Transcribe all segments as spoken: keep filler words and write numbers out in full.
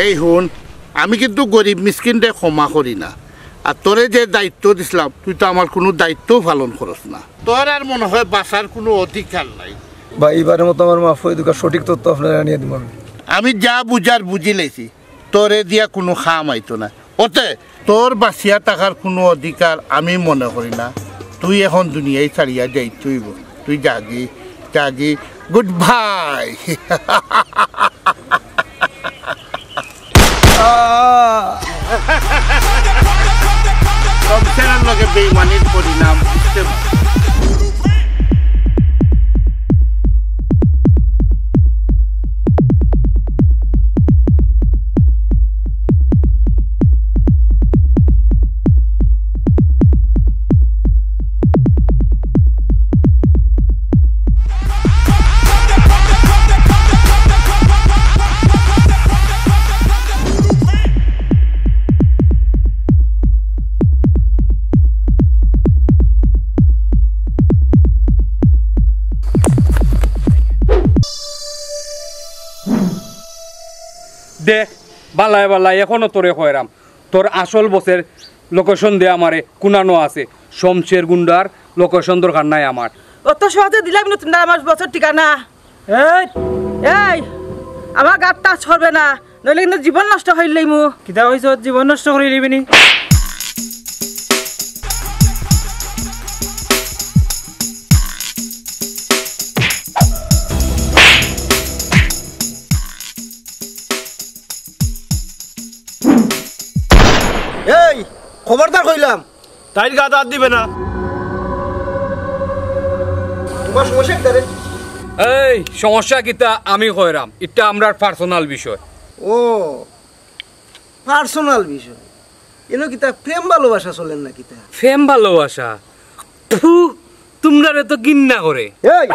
এই হুন, আমি কিন্তু গরিব মিসকিনরে ক্ষমা করি না। আর তোরে যে দায়িত্ব দিছলাম, তুই তো আমার কুনু দায়িত্বও পালন করস না। তোর আর মনে হয় বাঁচার কুনু অধিকার নাই। ভাই, এবারের মতো আমার মাফ করি দেউক্কা, সঠিক তথ্য আপনারে আনিয়া দিমু আমি। আমি যা বুঝার বুঝিলাইছি, তোরে দিয়া কুনু কাম আইতো না। অতে তোর বাঁচিয়া থাকার কুনু অধিকার আমি মনে করি না। তুই এখন দুনিয়াই ছাড়িয়া যাইতে অইবো। তুই যাগি, যাগি। Good bye. শমশেরর লগে বেইমানির পরিণাম বুঝতে পারছি। দেখ, বালায় বালায় এখনো তোরে কইরাম, তোর আসল বসের লোকেশন দে আমারে, কুনানো আছে। শমশের গুন্ডার লোকেশন দরকার নাই আমার। অত সহজে দিলাম না তোমরা আমার বসের ঠিকানা। এই, এই, আমার গাত টাচ করবে না, নইলে কিন্তু জীবন নষ্ট করিলাইমু। কিতা কইছ, জীবন নষ্ট করিলিবি নি? এই, খবরদার কইলাম। তাইর গাত আত দিবে না। তোমার সমস্যা কিতা রে? এই, সমস্যা কিতা আমি কইরাম, ইটা আমরার পার্সোনাল বিষয়। ও, পার্সোনাল বিষয়। এনো কিতা প্রেম ভালোবাসা চলের না কিতা? প্রেম ভালোবাসা? থু, তুমরারে তো ঘিন্না করে। এই!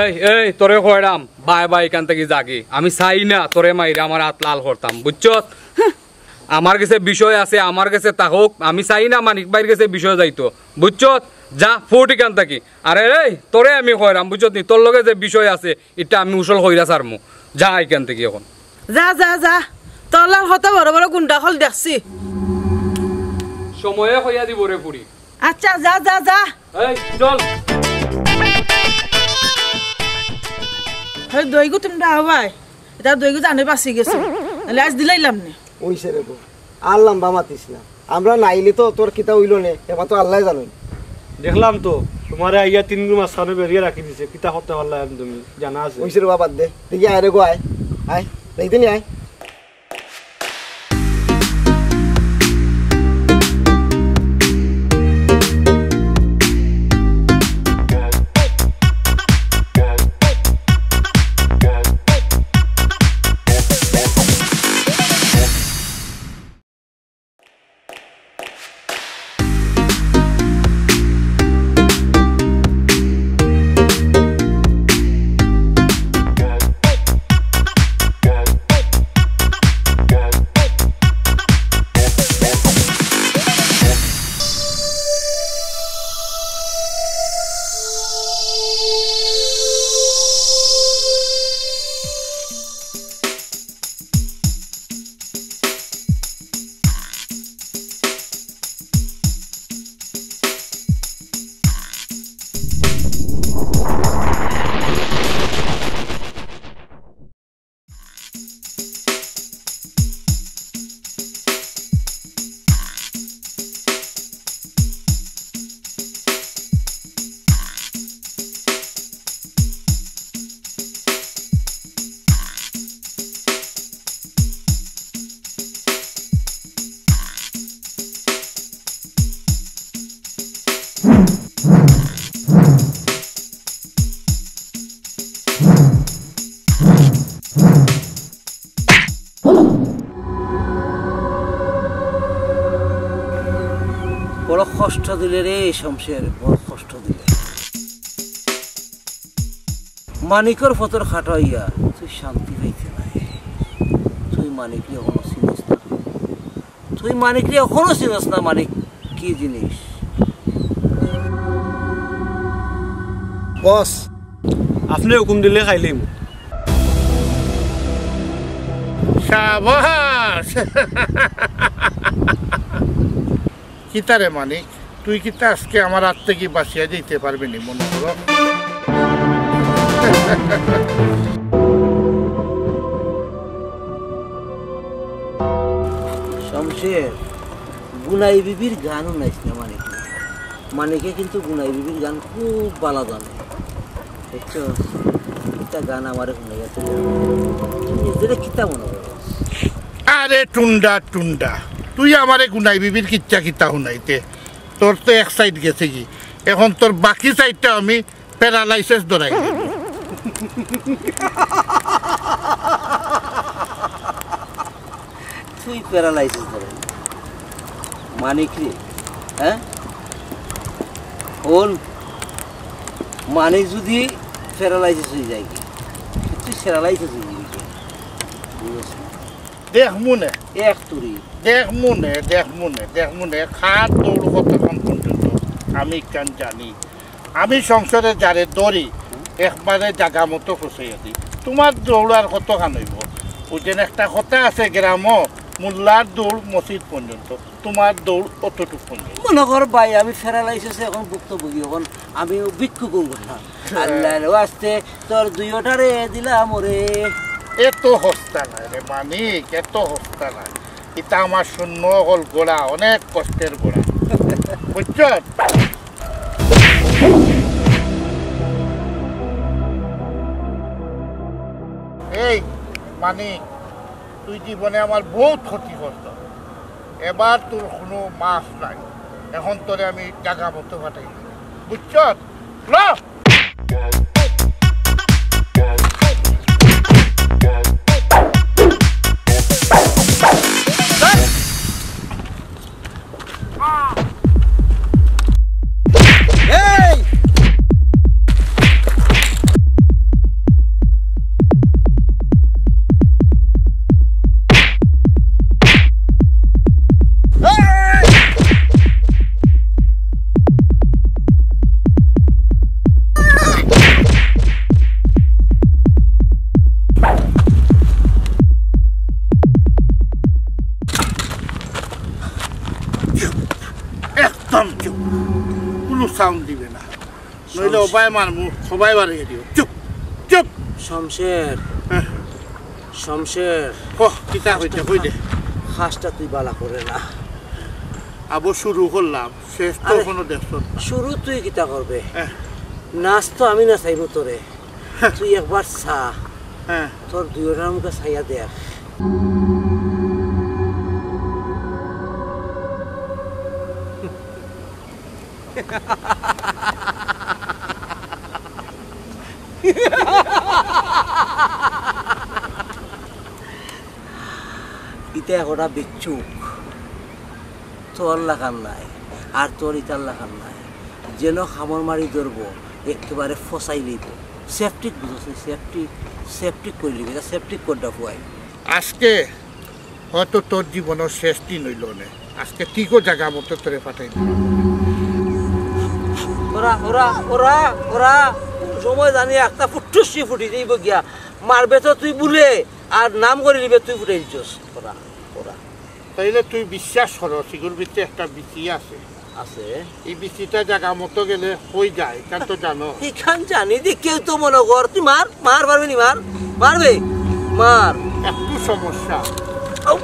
এই, এই, তোরে কইরাম, বায় বায় ইখান থাকি যাগি। আমি চাই না তোরে মাইরা আমার আত লাল করতাম, বুঝছত? আমার গেছে বিষয় আছে, আমার গেছে থাকউক। আমি চাই না মানিক ভাইর গেছে বিষয় যাইতো, বুঝছত? যা, ফুট ইখান থাকি। আরে রে, তোরে আমি কইরাম, বুঝছত নি? তোর লগে যে বিষয় আছে, ইটা আমি উসল কইরা ছাড়মু। যা ইখান থাকি এখন। যা, যা, যা। তোর লাখান কত বড় বড় গুন্ডা অকল দেখছি। সময়ে কইয়া দিবো রে ফুড়ি। আচ্ছা, যা, যা, যা। এই, চল। আরে, দইগু তুমি দাও ভাই। ইটা দইগু জানে বাঁচি গেছে। নাইলে আইজ দিলাইলাম নে। অইছে রে বউ, আর লাম্বা মাতিস না। আমরা নাইলে তো তোর কিতা অইলো নে, এবার তো আল্লায় জানইন। দেখলাম তো, তুমারে আইয়া তিন গুণ মাঝখানো বেড়িয়া রাখি দিছে, কিতা করতে পারলায় আমি তুমি, জানা আছে। অইছে রে বাবা, বাদ দে। দেখি আয় রে গো, আয়। আয়, দেখতে নি আয়। বড় কষ্ট দিলে রে শমশের, বড় কষ্ট দিলে। মানিকর ফতর খাটাইয়া তুই শান্তি পাইতে নাই। তুই মানিকরে অখনো চিনস না। তুই মানিকরে অখনো চিনস না, মানিক কি জিনিস? বস, আপনে হুকুম দিলে খাইলিমু। সাবাস। কিতা রে মানিক, তুই কিতা আজকে আমার আত থাকি বাচিয়া যাইতে পারবি নি মনো করো? শমশের, গুনাই বিবির গান হুনাইস না মানিকরে। মানিকে কিন্তু গুনাই বিবির গান খুব ভালা জানে। বুঝছস? ইতা গান আমারে হুনাইয়া তুই নিজরে কিতা মনো করস? আরে টুন্ডা, টুন্ডা, তুই আমারে গুনাই বিবির কিচ্ছা কিতা হুনাইতে? তোর তো এক সাইড গেছেগি, এখন তোর বাকি সাইডটা আমি প্যারালাইসিস ধরাই দিমু। তুই প্যারালাইসিস ধরে মানিক রে, হ্যাঁ? কোন মানিক যদি প্যারালাইসিস অই যায় কি, তুই প্যারালাইসিস অই যাবি কি? বুঝছ না? দেখমুনে। এক তুরি। দেখমুনে, দেখমুনে, দেখমুনে। কার দৌড় কতক্ষণ পর্যন্ত আমি কেন জানি। আমি সংসারে যারে ধরি, একবারে জাগা মতো ফসাইয়া দি। তুমার দৌড় আর কতখান অইবো? ওই যেন একটা কথা আছে গ্রামো, "মোল্লার দৌড় মসজিদ পর্যন্ত, তুমার দৌড় অতটুক পর্যন্ত।" মনো কর ভাই, আমি প্যারালাইসিসে এখন ভুক্তভোগী, এখন আমি ভিক্ষু করব না। আল্লাহর ওয়াস্তে তোর দুইওটারে দিলাম ওরে। এত হস্তা নাই রে মানিক, এত হস্তা নাই। ইতা আমার শূন্য হল গোড়া, অনেক কষ্টের গোড়া। বুঝছস? এই মানিক, তুই জীবনে আমার বহুত ক্ষতি করছস, এবার তোর কোনো মাফ নাই। এখন তোরে আমি জাগা মতো ফাটাই দিমু, বুঝছস? ল! এই! একদম চুপ, কোনো সাউন্ড দিবে না, নইলে ওবায় মারমু, সবাই বাড়িয়ে দিও। চুপ, চুপ। শমশের, হ্যাঁ। শমশের। হ, কিতা কইতে, কই দে। কাজটা তুই বালা করে না। আবো শুরু করলাম, শেষ তো আরে, কোনো দেখছো না। শুরু তুই কিতা করবে? হ্যাঁ। নাচ তো আমি নাচাইমু তোরে। হ্যাঁ। তুই একবার চা। হ্যাঁ। তোর দুইওটার মুখে চাইয়া দেখ। ইতা একটা বিচ্ছুক, তোর লাখান নায়, আর তোর ইতার লাখান নায়। যেন কামড় মারি ধরবো, একেবারে ফসাই লইবো। সেপটিক বুঝছস নি? সেপটিক, সেপটিক করি লিবি, ইতা সেপটিক করডা ফুয়াই। আজকে হয়তো তোর জীবনর শেষ দিন অইলো নে। আজকে ঠিকও জাগা মতো তোরে পাঠাই দিলাম। ওরা, ওরা, ওরা, ওরা, কোন সময় জানি একটা ফুটুসি ফুটি যাইব গিয়া। মারবে তো তুই বুলে, আর নাম করি নিবে তুই ফুটাই দিছস। ওরা, ওরা। তাইলে তুই বিশ্বাস করো, সিগুর ভিতরে একটা বিচি আছে। আছে। এই বিচিটা জাগা মতো গেলে হই যায়, কেন তো জানো? ইখান জানি দি কেউ তো মনে কর, তুই মার, মার, পারবি নি, মার, মারবে, মার। একটু সমস্যা। আউ,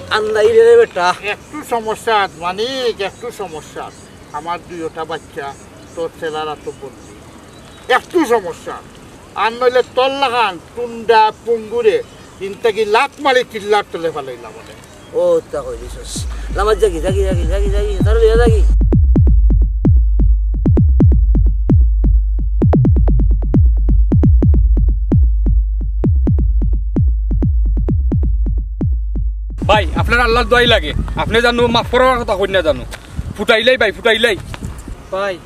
আন্দাই রে বেটা। একটু সমস্যা, মানিক, একটু সমস্যা। আমার দুইওটা বাচ্চা তোর ছেলার আতো বন্দি। একটু সমস্যা। আর নইলে তোর লাখান টুন্ডা পুঙ্গুরে ইনতাকি লাত মারি চিল্লার তলে ফালাইলাম মানে। ও, তা কই দিছস। লামাত যাগি, যাগি, যাগি, যাগি, যাগি, তাড়াতাড়ি যাগি। ভাই, আপনার আল্লাহর দোয়াই লাগে। আপনি জানো মাফ করার কথা কই না জানো। ফুটাইলাই ভাই, ফুটাইলাই। ভাই,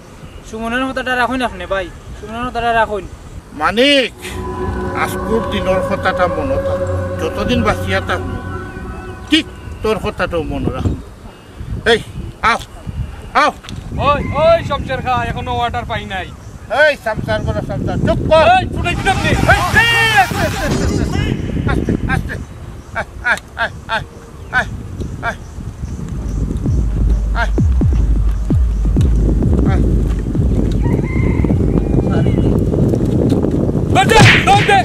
সুমনের কথাটা রাখইন আপনি ভাই, সুমনের কথাটা রাখইন। মানিক, আজকুর দিনর কথাটা মনো থাকবো, যতদিন বাঁচিয়া থাকবো। ঠিক তোর কথাটাও মনো রাখ। এই, আও, আও। ওই, ওই, শমশের খা, এখনো অর্ডার পাই নাই। এই, সামসার বড় সামসার, চুপ কর। এই, ফুটাই দিলাম নি। এই, এই, আস্তে, আস্তে, আস্তে, আস্তে। আয়, আয়, আয়, আয়, আয়। আয়। আয়। দৌড় দে, দৌড় দে।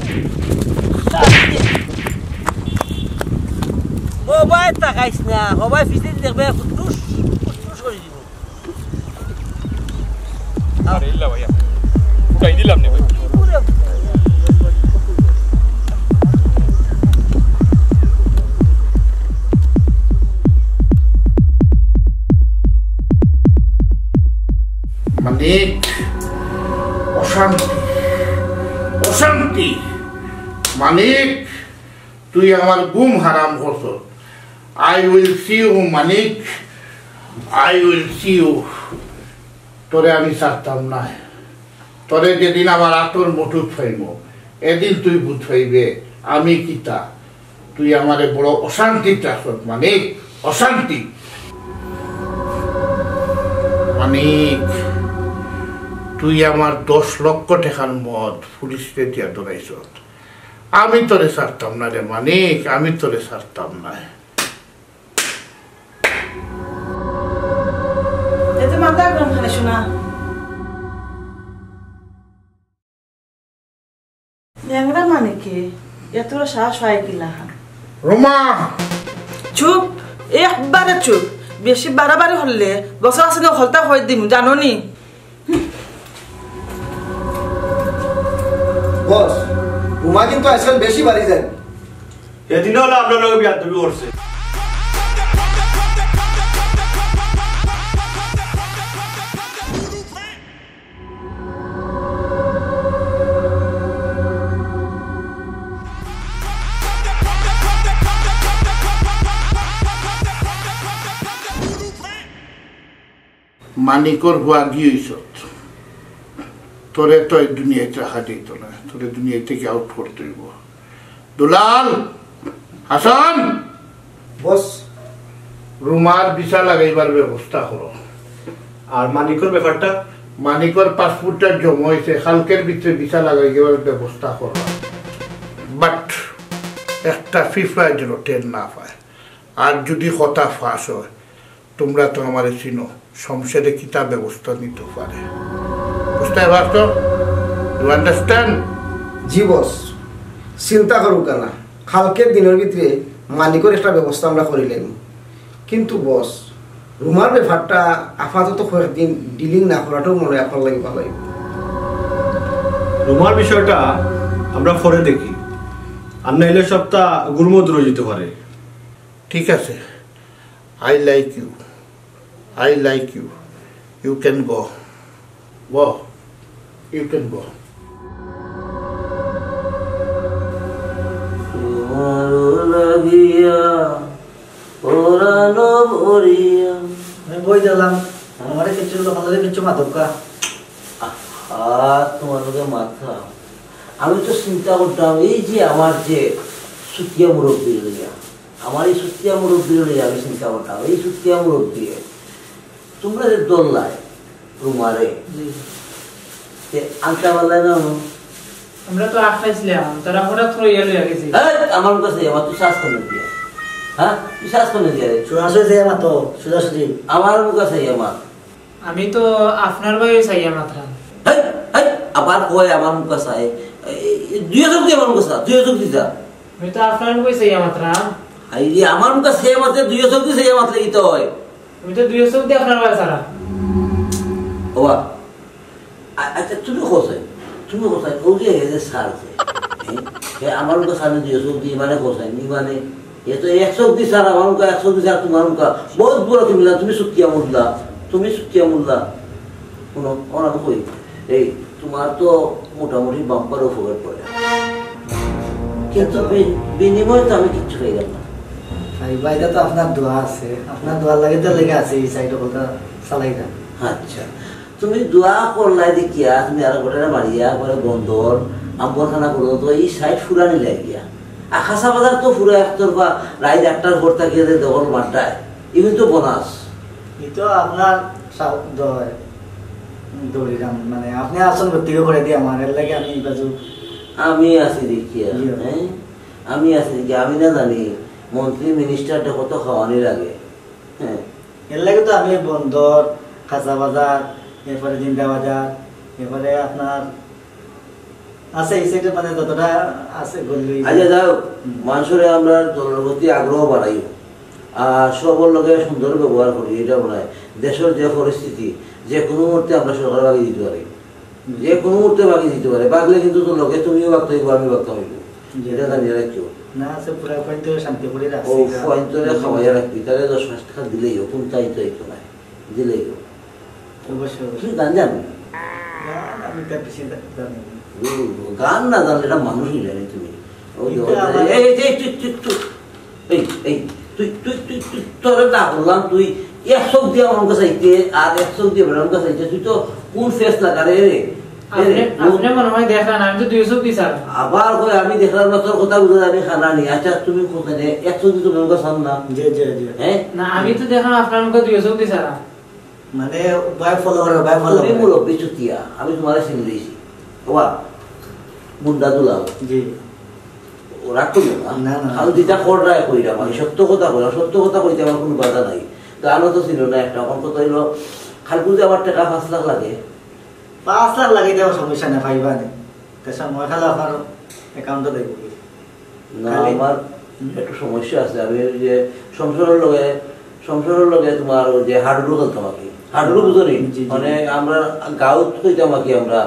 ও ভাই, তাকাইস না। ও ভাই, পিছন দেখবে, ফুটফুস, ফুটফুস করি দিব। আরে ইল্লা ভাইয়া, উঠাই দিলাম নে ভাই। মানিক, অশান্তি, অশান্তি। মানিক, তুই আমার ঘুম হারাম করছস। I will see you, Manik, I will see you। তোরে আমি ছাড়তাম না। তোরে যেদিন আমার আতর মুঠুত পাইমু, এদিন তুই বুঝ পাইবে আমি কিতা। তুই আমারে বড় অশান্তিত রাখছস মানিক, অশান্তি। মানিক, তুই আমার দশ লক্ষ টেকার মদ পুলিশরে দিয়া ধরাইছস। আমি তোরে ছাড়তাম না রে মানিক, আমি তোরে ছাড়তাম না। এতে মাথা গরম খালি শোনা। ন্যাংরা মানে কি? এত বড় সাহস হয় কিলা? রুমা! চুপ, একবারে চুপ। বেশি বাড়াবাড়ি করলে বছর আছে না, হলতা হয়ে দিম, জানো নি? বস, রুমা কিন্তু আজকাল বেশি বাড়ি যায়। এদিনও হলো আপনার লগে বিয়াদবি করছে। মানিকর বুয়া গিয়ে হইছত। তোরে তো এই দুনিয়াত রাখা যাইত না, তোরে দুনিয়া থেকে আউট করতে হইব। দুলাল, হাসান, বস। রুমার ভিসা লাগাইবার ব্যবস্থা করো। আর মানিকর ব্যাপারটা? মানিকর পাসপোর্টটা জমা হয়েছে, কালকের ভিতরে ভিসা লাগাইবার ব্যবস্থা করো। বাট একটা ফিফা যেন টের না পায়। আর যদি কথা ফাঁস হয়, তোমরা তো আমারে চিনো, শমশেরে কিতা ব্যবস্থা নিতে পারে। বুঝতে পারছো? You understand? জি বস, চিন্তা করুক না, কালকের দিনের ভিতরে মানিকর একটা ব্যবস্থা আমরা করিলাম। কিন্তু বস, রুমার ব্যাপারটা আপাতত কয়েকদিন ডিলিং না করাটাও মনে হয় আপনার লাগি ভালো হইব। রুমার বিষয়টা আমরা পরে দেখি, আর নাইলে সবটা গুরমুদ রয়ে যেতে পারে। ঠিক আছে, I like you, I like you, you can go, go, you can go। তোমার লাগিয়া পরানো ভরিয়া। আমি বই দিলাম, আমারে কিছু লোক আমাদের কিছু মাতকা। আহা, তোমার লগে মাথা। আমি তো চিন্তা করতাম, এই যে আমার যে সুতিয়া মুরব্বী লইয়া, আমার এই সুতিয়া মুরব্বী লইয়া আমি চিন্তা করতাম, এই সুতিয়া মুরব্বী, তোমরা যে দল লাই, রুমারে। জি। তে আনতে পারলে না, নো? আমরা তো আট খাইছিলাম, তারা হঠাৎ করে ইয়ে লইয়া গেছে। এই, আমার কাছে, আমার তুই শ্বাস কেন দিয়া? হ্যাঁ? তুই শ্বাস কেন দিয়া রে? সোজাসুজি যে আমার তো, সোজাসুজি। আমার মুখ আছে আমার। আমি তো আপনার বাড়ি চাইয়া মাত্রাম। হেই, হেই, আবার কয় আমার মুখ আছে। এই, এই, দুই চোখ দিয়ে আমার মুখ আছে, দুই চোখ দিয়ে যা। আমি তো আপনার বাড়ি চাইয়া মাত্রাম। এই যে আমার মুখ আছে, মাত্র দুই চোখ দিয়ে চাইয়া মাত্র কি তো হয়? আমি তো দুই চোখ দিয়ে আপনার বাড়ি ছাড়া। বাবা, আ-, আচ্ছা, তুমি কোথায়? তুমি কোথায়? ও যে এই যে স্যার যে, হ্যাঁ? এ আমার মুখ সামনে দুই চোখ দিয়ে মানে কোথায়? নি মানে, এ তো এক চোখ দিয়ে স্যার, আমার মুখ এক চোখ দিয়ে স্যার, তোমার মুখ। বহুত বড় তুমি না, তুমি সুকিয়া মোল্লা, তুমি সুকিয়া মোল্লা। শুনো, ওরা কই? এই, তোমার তো মোটামুটি বাম্পার উপকার করে। কিন্তু বি-, বিনিময়ে তো আমি কিচ্ছু পাইলাম না। ভাই, ভাই, এটা তো আপনার দোয়া আছে, আপনার দোয়ার লাগে তো লেগে আছে, এই সাইডে কথা চালাই না। আচ্ছা, তুমি দোয়া করলাই দেখিয়া, তুমি আরো গোটাটা মারিয়া, পরে বন্দর, আম্বরখানা করো, তো এই সাইড ফুরানি লাগিয়া। আর খাসা বাজার তো পুরা একতরফা, রাইত আটটার পর থাকিয়া যে দখল বাড্ডায়, ইগুন তো বোনাস। ই তো আপনার সা-, দ-, দৌড়িরাম, মানে, আপনে আসন ভর্তি করে দিয়ে আমার, এর লাগে আমি বাজু। আমি আছি দেখিয়া, জি। হ্যাঁ? আমি আছি দেখিয়া, আমি না জানি মন্ত্রী মিনিস্টাররে কত খাওয়ানি লাগে। হ্যাঁ। এর লাগে তো আমি বন্দর, খাসা বাজার, এরপরে জিন্দা বাজার, এরপরে আপনার আছে, এই সাইডে মানে যতটা আছে গল্লি। আচ্ছা, যাও, হুম। মানুষরে আমরা দলর প্রতি আগ্রহ বাড়াই, আর সবর লগে সুন্দর ব্যবহার করি, এটা মনে হয় দেশের যে পরিস্থিতি, যে কোনো মুহূর্তে আমরা সরকার ভাগি দিতে পারি, যে কোনো মুহূর্তে ভাগি দিতে পারে। ভাগলে কিন্তু তোর লগে তুমিও ভাগতে হইব, আমি ভাগতে হইব, এটা জানিয়ে রাখিও। না, আছে পুরা পয়েন্ট শান্তি করে রাখছি। ও পয়েন্ট খাওয়াইয়া রাখবি, তাহলে দশ পাঁচ টাকা দিলেই হোক, কোন তাই তো হইতো না, দিলেই হোক। অবশ্যই, অবশ্যই। তুমি গান জানো? গান আমি তো বেশি জা-, জানি না। ও, গান না জানলে এটা মানুষই জানে তুমি। ওই যে, এটা ওই যে, আমার এই, এই, তুই, তুই, তুই, এই, এই, তুই, তুই, তুই, তুই, তোরে না বললাম, তুই এক চোখ দিয়ে আমার মুখে চাইতে, আর এক চোখ দিয়ে বেড়ার মুখে চাইতে, তুই তো কোন ফেস লাগা রে, রে? এ রে, আপনি, আপনি মনে হয় দেখলেন, আমি তো দুই চোখ দিয়ে ছাড়া। আবার কই আমি দেখলাম না, তোর কথা বুঝে আমি খানা নি। আচ্ছা, তুমি কোথায় এক চোখ দিয়ে তুমি মুখে চান না? জি, জি, জি। হ্যাঁ? না, আমি তো দেখলাম আপনার মুখে দুই চোখ দিয়ে ছাড়া। মানে, উবায় ফলো করে, উবায় ফলো তুমি করে। মুরব্বী চুতিয়া, আমি তোমারে চিনি দিয়েছি। ওবা, মুন্ডা দুলাও। জি। ও রাগ করিও না। না, না, না। আমি যেটা কর রায় কইরা, মানে, সত্য কথা কইরা, সত্য কথা কইতে আমার কোনো বাধা নাই। তো আরো তো ছিল না একটা, আমার কথা হইলো, খালকুলতে আমার টাকা পাঁচ লাখ লাগে। পাঁচ লাখ লাগে, এটা সমস্যা না, পাইবা নি। তা সময় খালো আপনার অ্যাকাউন্টে দেখবো কি? না, খালি আমার হুম। একটু সমস্যা আছে। আমি ওই যে সংসারের লগে, সংসারের লগে তোমার ওই যে হাডুডু খেলতাম আর কি। হাডুডু বুঝো নি? জি, জি। মানে আমরা গাঁওত কইতাম আর কি, আমরা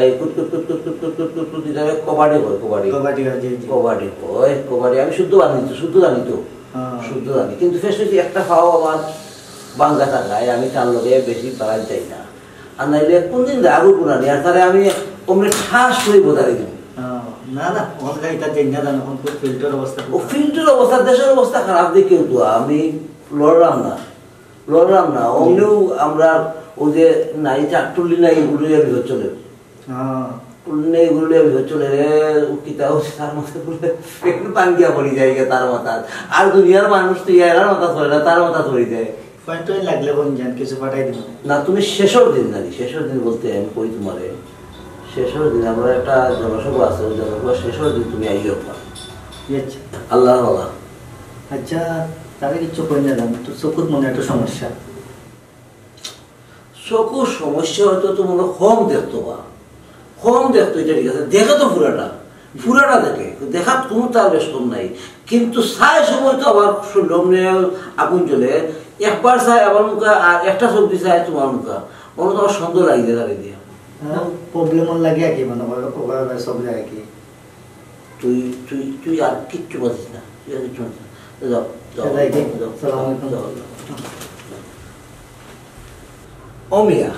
এই কুট কুট কুট কুট কুট কুট কুট কুট কুট দিতে হবে, কবাডি হয়, কবাডি। কবাডি হয়, জি, জি। কবাডি হয়, কবাডি। আমি শুদ্ধ জানি তো, শুদ্ধ জানি তো। হ্যাঁ। শুদ্ধ জানি। কিন্তু ফেস ফেসি একটা পাও আমার বাঙ্গা থাকায় আমি তার লগে বেশি বাড়াই যাই না। আর নাইলে কোনদিন রাগ উঠবো না, আর তারে আমি অমনে ঠাস করে বোঝাই দিব। হ্যাঁ, না, না, ওখানকার এটা দেন না, জানো, এখন খুব ফিল্ডের অবস্থা খুব ও খারাপ। ফিল্ডের অবস্থা, দেশের অবস্থা খারাপ দেখেও তো আমি লড়লাম না, লড়লাম না। অমনেও আমরা ওই যে নাই চাকটুলি নাই, এগুলোই আমি ধরছিল। হ্যাঁ। টুলি নাই, এগুলোই আমি ধরছিল। রে, ও কিতা হচ্ছে, তার মাথায় বলে ফ্যান ভাঙ্গিয়া পড়ি যায় গিয়া তার মাথা। আর দুনিয়ার মানুষ তো ইয়ার মাথা ধরে না, তার মাথা ধরে যায়। পয়েন্ট টয়েন্ট লাগলে বলুন, যান, কিছু পাঠাই দিন। না, তুমি শেষের দিন জানি, শেষের দিন বলতে আমি কই তোমারে, শেষের দিন আমরা একটা জনসভা আছে, ওই জনসভা শেষের দিন তুমি আইও একবার। জি, আচ্ছা। আল্লাহ আল্লাহ। আচ্ছা, তারা কিচ্ছু কই না জানো, তো চকুর মনে একটা সমস্যা। চকুর সমস্যা হয়তো তো মনে কম দেখতো বা কম দেখতো, এটা ঠিক আছে, দেখে তো পুরাটা, পুরাটা দেখে, দেখাত কোনো তার বেশ কম নাই, কিন্তু চায় সময় তো আবার শরীর অমনে আগুন জ্বলে, একবার চায় আমার মুখা আর একটা চোখ দিয়ে চায় তোমার মুখা, মনে তো আমার সন্দেহ লাগি যায় তারে দিয়া। হ্যাঁ, প্রবলেম লাগে আর কি, মানে, ওভাবে সব যায় আর কি। তুই, তুই, তুই আর কিচ্ছু বুঝিস না, তুই আর কিচ্ছু বুঝিস না। যাও, যাও, যাই কি? যাও, সালাম আলাইকুম। যাও, যাও। ও মিয়া।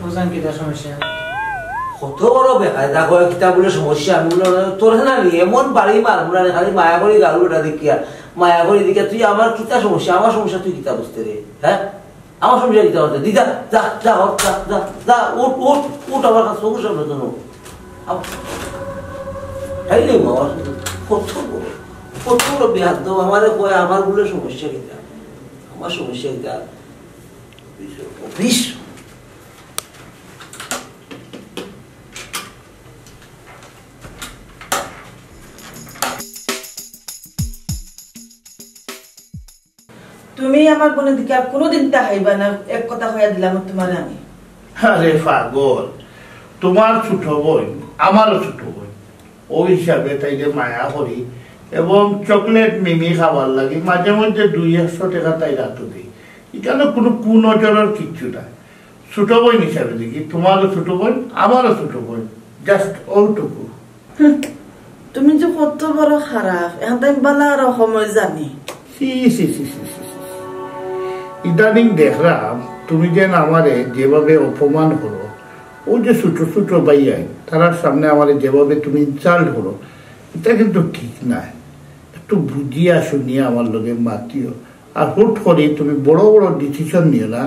বুঝলাম কিতা সমস্যা? কত বড় বেকায়দা কয়, কিতা বলে সমস্যা? আমি বলে, তোর না নি, এমন বাড়ি মার, বুড়া রে, খালি মায়া করি গাল বেটা দেখিয়া, মায়া করি দেখিয়া, তুই আমার কিতা সমস্যা? আমার সমস্যা তুই কিতা বুঝতে রে? হ্যাঁ? আমার সমস্যা কিতা বুঝতে? দি যা, যা, যা, হট, যা, যা, যা, উঠ, উঠ, উঠ, আমার কাছে চোখের সামনে তো নো। আম-, এই রে বাবা, কত বড়, কত বড় বেয়াদব, আমারে কয়, আমার বলে সমস্যা কিতা? আমার সমস্যা কিতা? অফিস। তুমি আমার বোনের দিকে আর কোনোদিন তাকাইবা না, এক কথা কইয়া দিলাম তোমারে আমি। আরে পাগল, তোমার ছোট বোন, আমারও ছোট বোন, ওই হিসাবে তাইরে মায়া করি এবং চকলেট মিমি খাবার লাগি মাঝে মধ্যে দুই একশো টাকা তাইর আতো দেই। এখানে কোনো কুনজরর কিচ্ছু নাই। ছোট বোন হিসাবে দেখি, তোমারও ছোট বোন, আমারও ছোট বোন, just ওটুকু। হুম, তুমি যে কত বড় খারাপ, এখন তো আমি বালা রকমই জানি। ছি, ছি, ছি, ছি, ছি, ছি। ইদানিং দেখলাম তুমি যেন আমারে যেভাবে অপমান করো, ওই যে ছোট ছোট ভাইয়াই, তারার সামনে আমারে যেভাবে তুমি ইনসাল্ট করো, এটা কিন্তু ঠিক নায়। একটু বুঝিয়া শুনিয়া আমার লগে মাতিও। আর হুট করি তুমি বড় বড় ডিসিশন নিও না,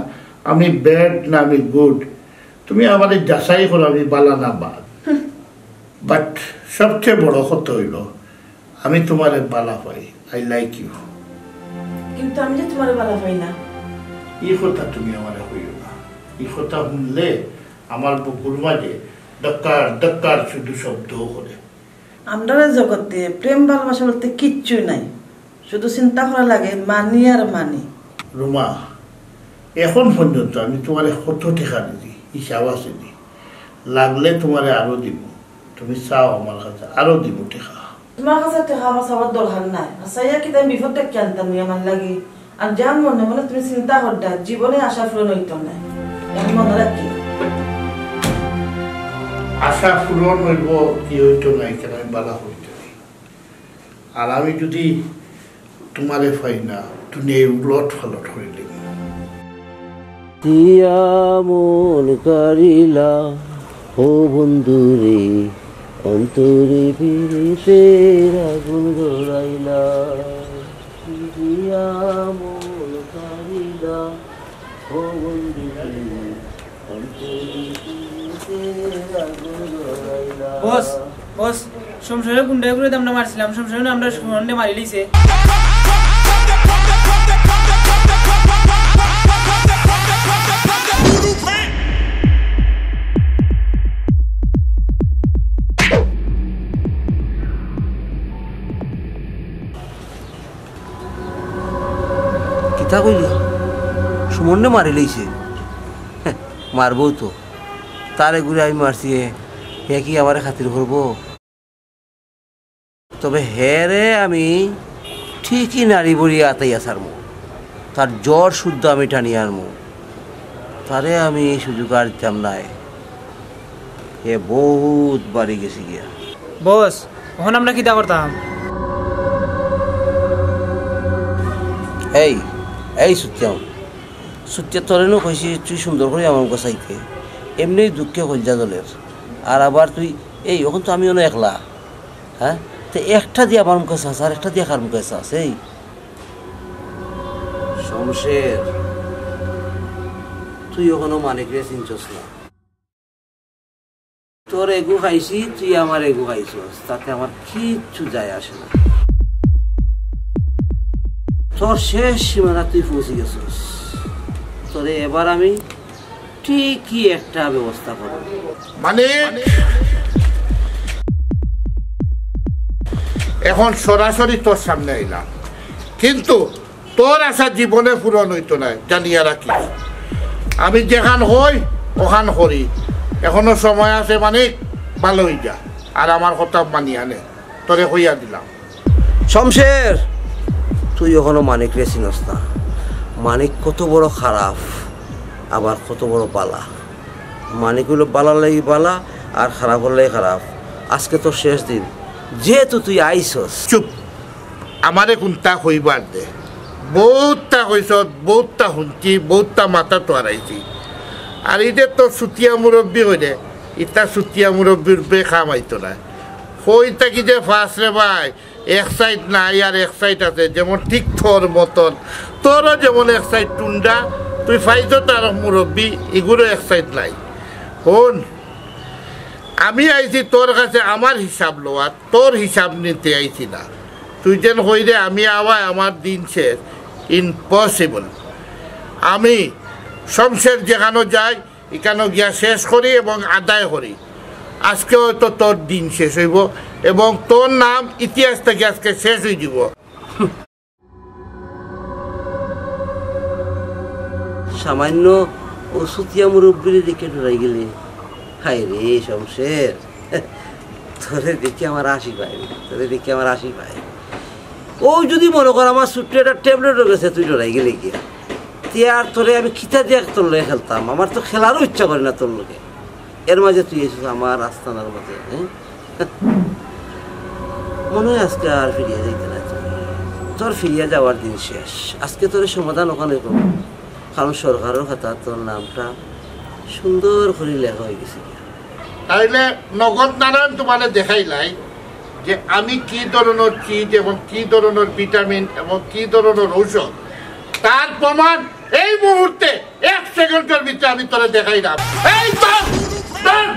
আমি ব্যাড না আমি গুড, তুমি আমারে যাচাই করো আমি বালা না বাদ। বাট সবচেয়ে বড় কথা হইল, আমি তুমারে বালা পাই, I like you। কিন্তু আমি যে তুমারে বালা পাই না। ই কথা তুমি আমারে কইও না। ই কথা হুনলে আমার বুকুর মাঝে দক্কার দক্কার শুধু শব্দ করে। আমরার জগতে প্রেম ভালোবাসা বলতে কিচ্ছুই নাই, শুধু চিন্তা করা লাগে মানি আর মানি। রুমা, এখন পর্যন্ত আমি তুমারে কত টেকা দিছি, হিসাব আছে নি? লাগলে তুমারে আরো দিমু, তুমি চাও আমার কাছে, আরো দিমু টেকা। তুমার কাছে টেকা আমার চাওয়ার দরকার নাই। আর চাইয়া কিতা আমি বিপদ ডেকে আনতাম নি আমার লাগি? আর যান মনে মনে তুমি চিন্তা করবা, জীবনে আশা পূরণ অইতো নায়। এখন মনে রাখি। আশা পূরণ অইবো কি অইতো নায়, কেন আমি বালা অইতো নায়। আর আমি যদি তুমারে পাই না, দুনিয়ায় উলট পালট করি দিমু। দিয়া মন কারিলা, ও বন্ধু রে, অন্তরে পিরিতের আগুন ধরাইলা। দিয়া মন কারিলা, ও বন্ধু রে, অন্তরে পিরিতের আগুন ধরাইলা। বস, বস, শমশেরে গুন্ডায় গুন্ডায় আমরা মারছিলাম, শমশেরে আমরার সুমনরে মারি লাইছে। কিতা কইলি? সুমনরে মারি লাইছে? হে, মারবো তো। তারে গুরে আমি মারছি, হে, হে কি আমারে খাতির করবো? তবে হেরে আমি ঠিকই নাড়ি ভুড়ি আতাইয়া ছাড়মু, তার জড় শুদ্ধ আমি টানিয়া আনমু। তারে আমি এই সুযোগ আর দিতাম নায়, হে বহুত বাড়ি গেছে গিয়া। বস, অখন আমরা কিতা করতাম? এই, এই সুতিয়াম, সুতিয়া তোরে নু কইছি তুই সুন্দর করি আমার মুখে চাইতে, এমনি দুঃখে কলজা জ্বলের। আর আবার তুই, এই, অখন তো আমি অনো একলা, হ্যাঁ? তে একটা দিয়া আমার মুখে চাস, আর একটা দিয়া কার মুখে চাস? এই শমশের, তুই অখনো মানিকরে চিনছস না। তোর এগু খাইছি, তুই আমার এগু খাইছস, তাতে আমার কিচ্ছু যায় আসে না। তোর শেষ সীমানা তুই পৌঁছি গেছস। তোরে এবার আমি ঠিকই একটা ব্যবস্থা করব। মানে, এখন সরাসরি তোর সামনে আইলাম, কিন্তু তোর আশা জীবনে পূরণ অইতো নায়, জানিয়া রাখিস। আমি যেখান কই, অখান করি। এখনো সময় আছে, মানিক, ভালা অই যা, আর আমার কথা মানিয়া নে, তোরে কইয়া দিলাম। শমশের, তুই অখনো মানিকরে চিনস না। মানিক কত বড় খারাপ, আবার কত বড় বালা। মানিক অইলো বালার লাগি বালা, আর খারাপর লাগি খারাপ। আজকে তোর শেষ দিন, যেহেতু তুই আইছস। চুপ, আমারে কুন্তা কইবার দে। বউততা কইছস, বউততা হুনছি, বউততা মাথাত হারাইছি। আর ইটা তো চুতিয়া মুরব্বি কইরে, ইতা চুতিয়া মুরব্বির বে কাম আইতো নায়। কই থাকি যে পাস রে ভাই, এক সাইড নাই আর এক সাইড আছে, যেমন ঠিক তোর মতন। তোরও যেমন এক সাইড টুন্ডা, তুই পাইছস তার মুরব্বি, ইগুরও এক সাইড নাই। হুন, আমি আইছি তোর কাছে আমার হিসাব লওয়াত, তোর হিসাব নিতে আইছি না। তুই যেন কইরে আমি আওয়ায় আমার দিন শেষ, impossible। আমি শমশের যেখানো যাই, ইখানো গিয়া শেষ করি এবং আদায় করি। আজকে হয়তো তোর দিন শেষ অইবো এবং তোর নাম ইতিহাস থাকি আজকে শেষ অই যিবো। সামান্য অউ চুতিয়া মুরব্বিরে দেখিয়া ডরাই গেলে। হায় রে শমশের, তোরে দেখিয়া আমার হাসি পায়, তোরে দেখিয়া আমার হাসি পায়। অউ যদি মনো কর আমার ছোট্ট একটা ট্যাবলেটর গেছে তুই ডরাই গেলে গিয়া, তে আর তোরে আমি কিতা দিয়া তোর লগে খেলতাম? আমার তো খেলারও ইচ্ছা করে না তোর লগে। এর মাঝে তুই আইছস আমার আস্তানার মাঝে, হ্যাঁ? মনে হয় আজকে আর ফিরিয়া যাইতে না তুই। তোর ফিরিয়া যাওয়ার দিন শেষ। আজকে তোর সমাধান অখানো করমু, কারণ সরকারর খাতাত তোর নামটা সুন্দর করি লেখা অই গেছে। তাইলে নগদ নারায়ণ তুমারে দেখাইলাই যে আমি কি ধরনর চিজ এবং কি ধরনর ভিটামিন এবং কি ধরনর ঔষধ, তার প্রমাণ এই মুহূর্তে এক সেকেন্ডর ভিতরে আমি তোরে দেখাইলাম। এই তো, ধর।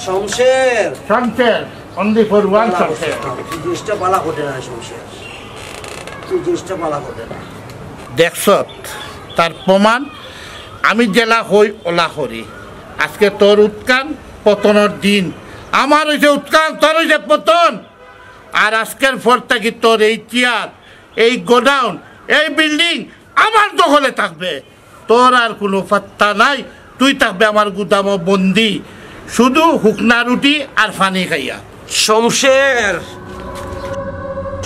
শমশের। Shamsher, only for one Shamsher. তুই জিনিসটা বালা করে না শমশের, তুই জিনিসটা বালা করে না। দেখছত, তার প্রমাণ, আমি যেলা কই ওলা করি। আজকে তোর উৎখান পতনর দিন, আমার অইছে উৎখান, তোর অইছে পতন। আর আজকের পর থাকি তোর এই চেয়ার, এই গোডাউন, এই বিল্ডিং আমার দখলে থাকবে। তোর আর কুনু পাত্তা নাই, তুই থাকবে আমার গুদামো বন্দি, শুধু হুকনা রুটি আর পানি খাইয়া। শমশের,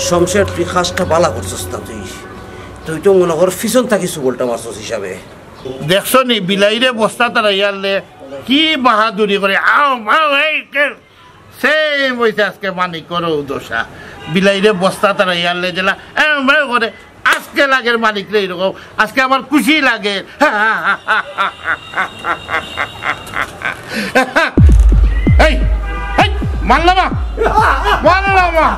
শমশের, তুই কাজটা বালা করছস না তুই। তুই তো মনে কর পিছন থাকি সুবলটা মারছস হিসাবে। দেখছো নি, বিলাইরে বস্তা তারা ইয়ারলে কি বাহাদুরি করে, আও, আও, এই, কে? Same অইছে আজকে মানিকরও দশা। বিলাইরে বস্তা তারা ইয়ারলে জেলা, এম, এম করে, আজকে লাগের মানিকরে এরকম, আজকে আমার খুশি লাগে। এই, এই, মারলাম না, মারলাম না।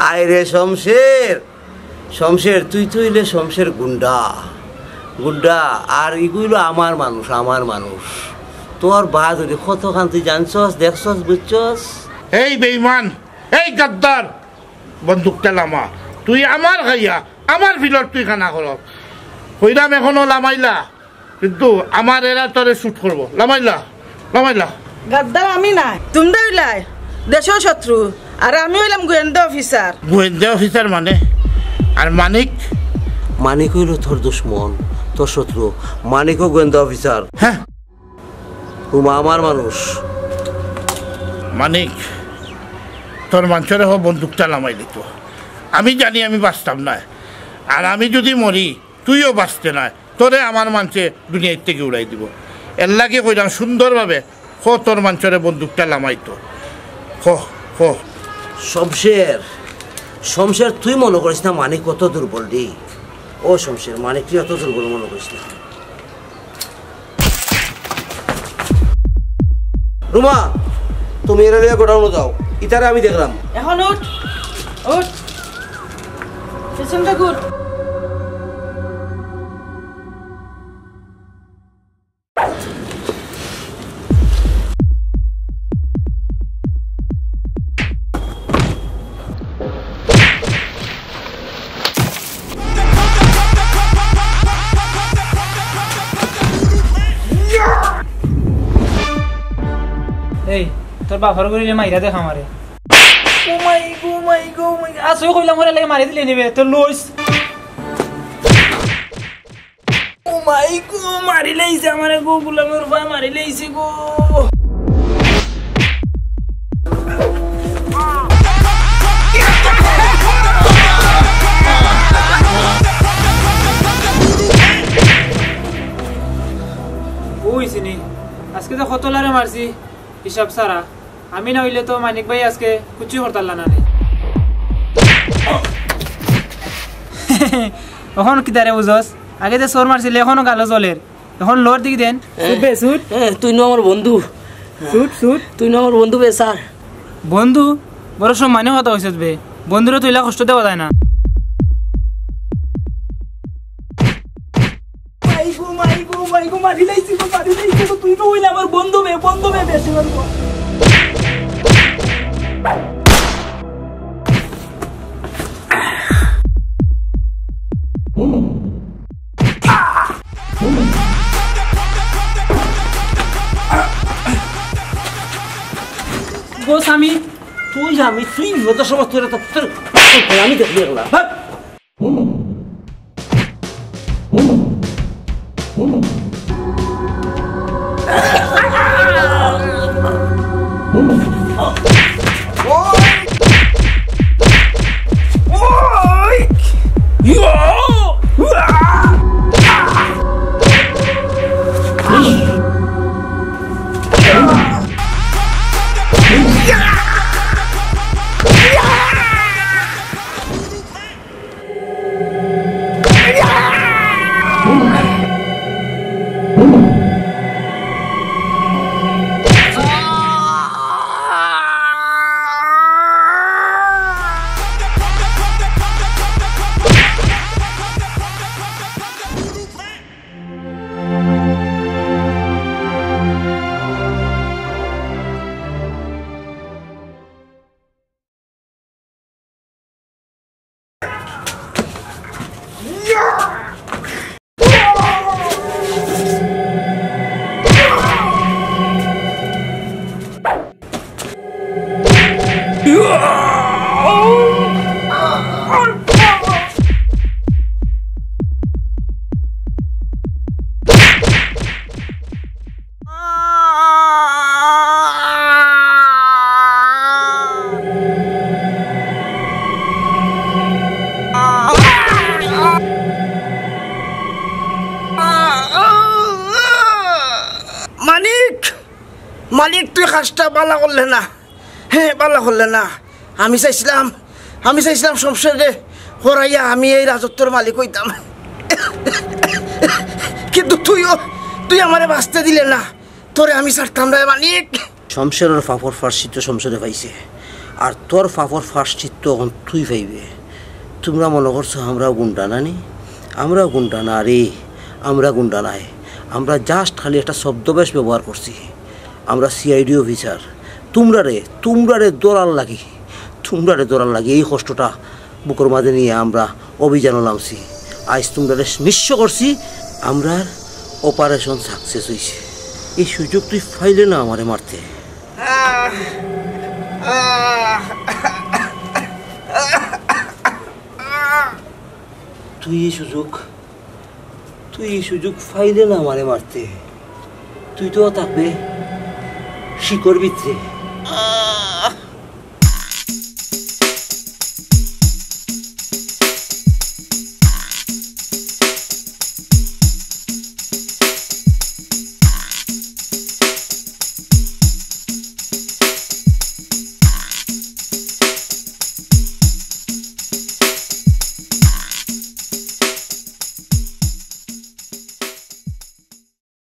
আয় রে শমশের, শমশের, তুই তো অইলে শমশের গুন্ডা, গুন্ডা। আর ইগু অইলো আমার মানুষ, আমার মানুষ। তোর বাহাদুরি কতখান তুই জানছস, দেখছস, বুঝছস? এই বেঈমান, এই গাদ্দার, বন্দুকটা লামা। তুই আমার খাইয়া, আমার ফিল্ডর তুই খানা করস। কইরাম এখনো লামাইলা। কিন্তু আমার এরা তোরে shoot করবো। লামাইলা, লামাইলা। গাদ্দার আমি নায়, তুমরা অইলায় দেশর শত্রু, আর আমি অইলাম গোয়েন্দা অফিসার। গোয়েন্দা অফিসার মানে? আর মানিক? মানিক অইলো তোর দুশমন, তোর শত্রু। মানিকও গোয়েন্দা অফিসার। হ্যাঁ। রুমা আমার মানুষ। মানিক, তোর মানষরে হ বন্দুকটা লামাই দিতো। আমি জানি আমি বাঁচতাম নায়, আর আমি যুদি মরি, তুইও বাঁচতে নায়। তোরে আমার মানষে দুনিয়ার থাকি উড়াই দিবো। এরলাগি কইরাম সুন্দরভাবে, ক তোর মানষরে বন্দুকটা লামাইতো। ক, ক। শমশের, শমশের, তুই মনো করিস না মানিক কত দুর্বল রে। ও শমশের, মানিক তুই অত দুর্বল মনো করিস না। রুমা, তুমি এরা লইয়া গোডাউনো যাও, ইতারে আমি দেখরাম। এখন উঠ, উঠ, পিছনটা ঘুর। এই, তোর বাপর ঘরে মাইরা দেখা আমারে। ও মাই গো, মাই গো, মাই গো। আসলে কইলাম ওরা লাগে মারি দিলে নিবে, তোর লইস। ও মাই গো, মারি লাইছে আমারে গো, গোলামের ভাই মারি লাইছে গো। ওই চিনি, আজকে তো কতলারে মারছি, হিসাব ছাড়া। আমি না অইলে তো মানিক ভাই আজকে কুচি হরতাল না নে। অখন কিতারে বুঝস? আগে যে চোর মারছিলে, অখনো গালো জ্বলের। অখন লর দেখি দেন। এ, সুট বে, সুট। এ, তুই নু আমার বন্ধু। সুট, সুট। তুই নু আমার বন্ধু বে, স্যার। বন্ধু? বড় সম্মানী কথা কইছস বে। বন্ধুরে তো ইলা কষ্ট দেওয়া যায় না। মাই গো, মাই গো, মাই গো, মারি লাইছে গো, মারি লাইছে গো, তুই তো অইলে আমার বন্ধু বে, বন্ধু বে, বেশি বন্ধু। বস আমি। তুই আমি, তুই বিপদের সময় তোরা তো, তোর, আমি দেখলি এগুলা। ভাগ। মানিক, মানিক, তুই কাজটা বালা করলে না। হ্যাঁ, বালা করলে না। আমি চাইছিলাম, আমি চাইছিলাম শমশেররে হরাইয়া আমি এই রাজত্বর মালিক অইতাম। কিন্তু তুইও, তুই আমারে বাঁচতে দিলে না। তোরে আমি ছাড়তাম না, মানিক। শমশেরর পাপর প্রায়শ্চিত্ত শমশেরে পাইছে, আর তোর পাপর প্রায়শ্চিত্ত অখন তুই পাইবে। তুমরা মনো করছো আমরাও গুন্ডা না নি? আমরাও গুন্ডা না রে, আমরা গুন্ডা নায়। আমরা just খালি একটা ছদ্মবেশ ব্যবহার করছি। আমরা সিআইডি অফিসার। তুমরারে, তুমরারে ধরার লাগি, তুমরারে ধরার লাগি এই কষ্টটা বুকর মাঝে নিয়া আমরা অভিযানো নামছি। আইজ তুমরারে নিঃস্ব করছি, আমরার অপারেশন সাকসেস অইছে। এই সুযোগ তুই পাইলে না আমারে মারতে। তুই এই সুযোগ, তুই এই সুযোগ পাইলে না আমারে মারতে। তুই তো থাকবে শিকর ভিতরে।